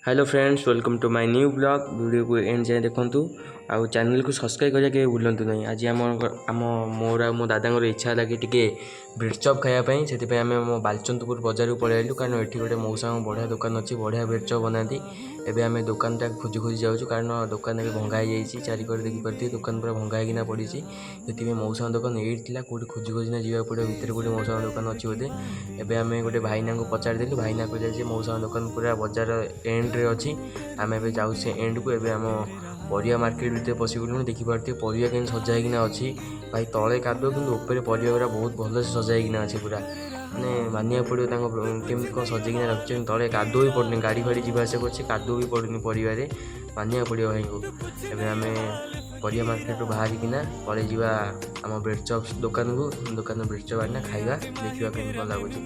Hello friends, welcome to my new vlog. ଭିଡ଼ିଓକୁ and ଯାଏଁ ଦେଖନ୍ତୁ ଆଉ ଚ୍ୟାନେଲକୁ ସବସ୍କ୍ରାଇବ୍ କରିବା କେବେ ଭୁଲନ୍ତୁ ନାହିଁ। ଆଜି ଆମ ମୋର ଆଉ ମୋ ଦାଦାଙ୍କର ଇଚ୍ଛା ହେଲା କି ଟିକେ ବ୍ରେଡ଼ ଚପ୍ ଖାଇବା ପାଇଁ। ସେଥିପାଇଁ ଆମେ ଆମ ବାଲଚନ୍ଦପୁର ବଜାରକୁ ପଳେଇ ଆଇଲୁ, କାରଣ ଏଠି ଗୋଟେ ମଉସାଙ୍କ ବଢ଼ିଆ ଦୋକାନ ଅଛି, ବଢ଼ିଆ ବ୍ରେଡ଼ ଚପ୍ ବନାନ୍ତି। ଏବେ ଆମେ ଦୋକାନଟା ଖୋଜି ଖୋଜି ଯାଉଛୁ, କାରଣ ଦୋକାନ ଏବେ ଭଙ୍ଗା ହେଇଯାଇଛି। ଚାରିକରେ ଦେଖିପାରୁଥିବେ, ଦୋକାନ ପୁରା ଭଙ୍ଗା ହେଇକିନା ପଡ଼ିଛି। ସେଥିପାଇଁ ମଉସାଙ୍କ ଦୋକାନ ଏଇଠି ଥିଲା, କେଉଁଠି ଖୋଜି ଖୋଜିନା ଯିବାକୁ ପଡ଼ିବ। ଭିତରେ କେଉଁଠି ମଉସାଙ୍କ ଦୋକାନ ଅଛି ବୋଧେ। ଏବେ ଆମେ ଗୋଟେ ଭାଇନାଙ୍କୁ ପଚାରିଦେଲୁ। ଭାଇନା କହିଲେ ଯେ ମଉସାଙ୍କ ଦୋକାନ ପୁରା ବଜାର ଏଣ୍ଡରେ ଅଛି। ଆମେ ଏବେ ଯାଉଛୁ ସେ ଏଣ୍ଡକୁ। ଏବେ ଆମ ପରିବା ମାର୍କେଟ ଭିତରେ ପଶିଗଲୁଣି। ଦେଖିପାରୁଥିବେ ପରିବା କେମିତି ସଜା ହେଇକିନା ଅଛି। ଭାଇ, ତଳେ କାଦୁଅ, କିନ୍ତୁ ଉପରେ ପରିବା ଗୁଡ଼ା ବହୁତ ଭଲସେ ସଜା ହେଇକିନା ଅଛି ପୁରା। ମାନେ ମାନିବାକୁ ପଡ଼ିବ ତାଙ୍କ, କେମିତି କ'ଣ ସଜେଇକିନା ରଖିଛନ୍ତି। ତଳେ କାଦୁଅ ବି ପଡ଼ୁନି। ଗାଡ଼ି ଫାଡ଼ି ଯିବା ଆସିବା କରୁଛି, କାଦୁଅ ବି ପଡ଼ୁନି ପରିବାରେ। ମାନିବାକୁ ପଡ଼ିବ ଭାଇଙ୍କୁ। ଏବେ ଆମେ ପରିବା ମାର୍କେଟରୁ ବାହାରିକିନା ପଳେଇ ଯିବା ଆମ ବ୍ରେଡ଼ ଚପ୍ସ ଦୋକାନକୁ। ଦୋକାନ ବ୍ରେଡ଼ ଚପ୍ ଆଣିନା ଖାଇବା, ଦେଖିବା କେମିତି କ'ଣ ଲାଗୁଛି।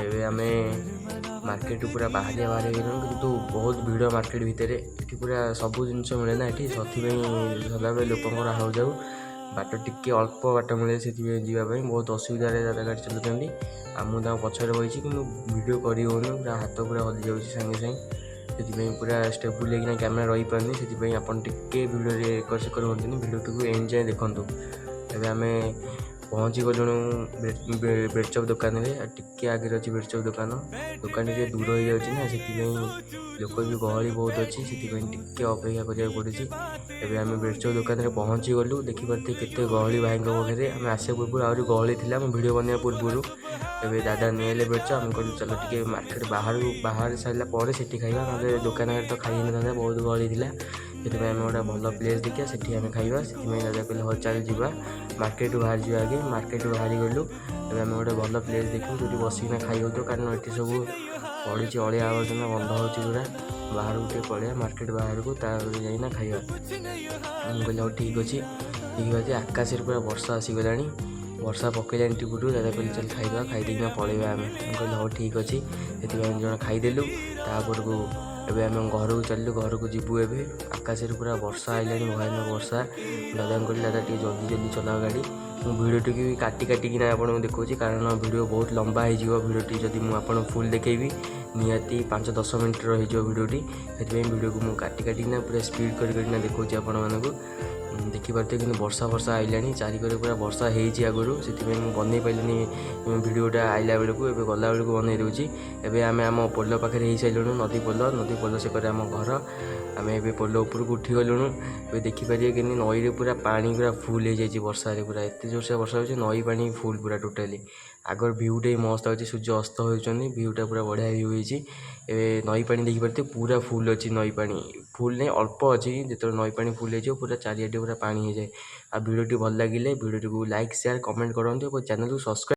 ଏବେ ଆମେ ମାର୍କେଟରୁ ପୁରା ବାହାରିଆ ବାହାରି ହେଇଗଲୁଣି, କିନ୍ତୁ ବହୁତ ଭିଡ଼ ମାର୍କେଟ ଭିତରେ। ଏଠି ପୁରା ସବୁ ଜିନିଷ ମିଳେ ନା ଏଠି, ସେଥିପାଇଁ ସଦାବେଳେ ଲୋକଙ୍କର ହାଉ ଯାଉ। ବାଟ ଟିକେ ଅଳ୍ପ ବାଟ ମିଳେ, ସେଥିପାଇଁ ଯିବା ପାଇଁ ବହୁତ ଅସୁବିଧାରେ ଦାଦା ଗାଡ଼ି ଚଲାଉଛନ୍ତି। ଆଉ ମୁଁ ତାଙ୍କ ପଛରେ ବସିଛି, କିନ୍ତୁ ଭିଡ଼ିଓ କରି ହେଉନି, ପୁରା ହାତ ପୁରା ହଲି ଯାଉଛି ସାଙ୍ଗେ ସାଙ୍ଗେ। ସେଥିପାଇଁ ପୁରା ଷ୍ଟେବୁଲ୍ ହେଇକିନା କ୍ୟାମେରା ରହିପାରୁନି। ସେଥିପାଇଁ ଆପଣ ଟିକେ ଭିଡ଼ିଓରେ ଏକର ସେକର ହୁଅନ୍ତୁନି, ଭିଡ଼ିଓଟିକୁ ଏଣ୍ଡ ଯାଏଁ ଦେଖନ୍ତୁ। ଏବେ ଆମେ ପହଞ୍ଚି ଗଲୁଣୁ ବ୍ରେଡ଼ ଚପ୍ ଦୋକାନରେ। ଆଉ ଟିକେ ଆଗରେ ଅଛି ବ୍ରେଡ଼ ଚପ୍ ଦୋକାନ। ଦୋକାନ ଟିକେ ଦୂର ହେଇଯାଉଛି ନା, ସେଥିପାଇଁ ଲୋକ ବି ଗହଳି ବହୁତ ଅଛି, ସେଥିପାଇଁ ଟିକେ ଅପେକ୍ଷା କରିବାକୁ ପଡ଼ୁଛି। ଏବେ ଆମେ ବ୍ରେଡ଼ ଚପ୍ ଦୋକାନରେ ପହଞ୍ଚି ଗଲୁ। ଦେଖିପାରୁଥିବେ କେତେ ଗହଳି ଭାଇଙ୍କ ପାଖରେ। ଆମେ ଆସିବା ପୂର୍ବରୁ ଆହୁରି ଗହଳି ଥିଲା, ମୁଁ ଭିଡ଼ିଓ ବନେଇବା ପୂର୍ବରୁ। ଏବେ ଦାଦା ନେଇଆଇଲେ ବ୍ରେଡ଼ ଚପ୍। ଆମେ କହିଲୁ, ଚାଲ ଟିକେ ମାର୍କେଟ ବାହାରକୁ ବାହାରି ସାରିଲା ପରେ ସେଠି ଖାଇବା, ନହେଲେ ଦୋକାନ ଆଗରେ ତ ଖାଇ ହେଇନଥାନ୍ତା, ବହୁତ ଗହଳି ଥିଲା। ସେଥିପାଇଁ ଆମେ ଗୋଟେ ଭଲ ପ୍ଲେସ୍ ଦେଖିବା, ସେଠି ଆମେ ଖାଇବା। ସେଥିପାଇଁ ଦାଦା କହିଲେ, ହଉ ଚାଲ ଯିବା, ମାର୍କେଟରୁ ବାହାରି ଯିବା ଆଗେ। ମାର୍କେଟରୁ ବାହାରି ଗଲୁ। ଏବେ ଆମେ ଗୋଟେ ଭଲ ପ୍ଲେସ୍ ଦେଖିବୁ, ଯେଉଁଠି ବସିକିନା ଖାଇ ହେଉଥିବ, କାରଣ ଏଠି ସବୁ ପଡ଼ିଛି ଅଳିଆ ଆବର୍ଜନା, ଗନ୍ଧ ହେଉଛି ପୁରା। ବାହାରକୁ ଟିକେ ପଳେଇବା, ମାର୍କେଟ ବାହାରକୁ, ତାପରେ ଯାଇକିନା ଖାଇବା। ମୁଁ କହିଲି, ହଉ ଠିକ୍ ଅଛି। ଦେଖିବା ଯେ ଆକାଶରେ ପୁରା ବର୍ଷା ଆସିଗଲାଣି, ବର୍ଷା ପକେଇଲାଣି ଟିପୁଟୁ। ଦାଦା କହିଲେ, ଚାଲ ଖାଇଦେବା, ଖାଇଦେଇକିନା ପଳେଇବା ଆମେ। ମୁଁ କହିଲି, ହଉ ଠିକ୍ ଅଛି। ସେଥିପାଇଁ ଆମେ ଜଣ ଖାଇଦେଲୁ। ତାପରକୁ ଏବେ ଆମେ ଘରକୁ ଚାଲିଲୁ, ଘରକୁ ଯିବୁ ଏବେ। ଆକାଶରେ ପୁରା ବର୍ଷା ଆଇଲାଣି, ଭୟାନକ ବର୍ଷା। ଦାଦାଙ୍କୁ କହିଲି, ଦାଦା, ଟିକେ ଜଲ୍ଦି ଜଲ୍ଦି ଚଲାଅ ଗାଡ଼ି। ମୁଁ ଭିଡ଼ିଓଟିକୁ ବି କାଟି କାଟିକିନା ଆପଣଙ୍କୁ ଦେଖାଉଛି, କାରଣ ଭିଡ଼ିଓ ବହୁତ ଲମ୍ବା ହେଇଯିବ। ଭିଡ଼ିଓଟି ଯଦି ମୁଁ ଆପଣଙ୍କୁ ଫୁଲ୍ ଦେଖେଇବି, ନିହାତି 5-10 ମିନିଟ୍ର ହେଇଯିବ ଭିଡ଼ିଓଟି। ସେଥିପାଇଁ ଭିଡ଼ିଓକୁ ମୁଁ କାଟି କାଟିକିନା ପୁରା ସ୍ପିଡ଼ କରି କରିକିନା ଦେଖାଉଛି ଆପଣମାନଙ୍କୁ। ଦେଖିପାରୁଥିବେ, କିନ୍ତୁ ବର୍ଷା ବର୍ଷା ଆଇଲାଣି, ଚାରିକରେ ପୁରା ବର୍ଷା ହେଇଛି ଆଗରୁ। ସେଥିପାଇଁ ମୁଁ ବନେଇ ପାରିଲିନି ଭିଡ଼ିଓଟା ଆଇଲା ବେଳକୁ। ଏବେ ଗଲା ବେଳକୁ ବନେଇ ଦେଉଛି। ଏବେ ଆମେ ଆମ ପୋଲ ପାଖରେ ହେଇସାରିଲୁଣୁ, ନଦୀ ପୋଲ। ନଦୀ ପୋଲ ସେକରେ ଆମ ଘର। ଆମେ ଏବେ ପୋଲ ଉପରକୁ ଉଠିଗଲୁଣୁ। ଏବେ ଦେଖିପାରିବେ କେମିତି ନଈରେ ପୁରା ପାଣି ପୁରା ଫୁଲ୍ ହେଇଯାଇଛି ବର୍ଷାରେ। ପୁରା ଏତେ ଜୋରସେ ବର୍ଷା ହେଉଛି, ନଈ ପାଣି ଫୁଲ୍ ପୁରା ଟୋଟାଲି। ଆଗର ଭିୟୁଟା ବି ମସ୍ତ ଅଛି, ସୂର୍ଯ୍ୟ ଅସ୍ତ ହେଉଛନ୍ତି, ଭିୟୁଟା ପୁରା ବଢ଼ିଆ ଭିୟୁ ହେଇଛି। ଏବେ ନଈ ପାଣି ଦେଖିପାରୁଥିବେ, ପୁରା ଫୁଲ୍ ଅଛି। ନଈ ପାଣି ଫୁଲ୍ ନାହିଁ, ଅଳ୍ପ ଅଛି। ଯେତେବେଳେ ନଈ ପାଣି ଫୁଲ୍ ହେଇଯିବ, ପୁରା ଚାରିଆଡ଼େ ପୁରା ପାଣି ହେଇଯାଏ। ଆଉ ଭିଡ଼ିଓଟି ଭଲ ଲାଗିଲେ ଭିଡ଼ିଓଟିକୁ ଲାଇକ୍, ସେୟାର, କମେଣ୍ଟ କରନ୍ତୁ ଏବଂ ଚ୍ୟାନେଲକୁ ସବସ୍କ୍ରାଇବ୍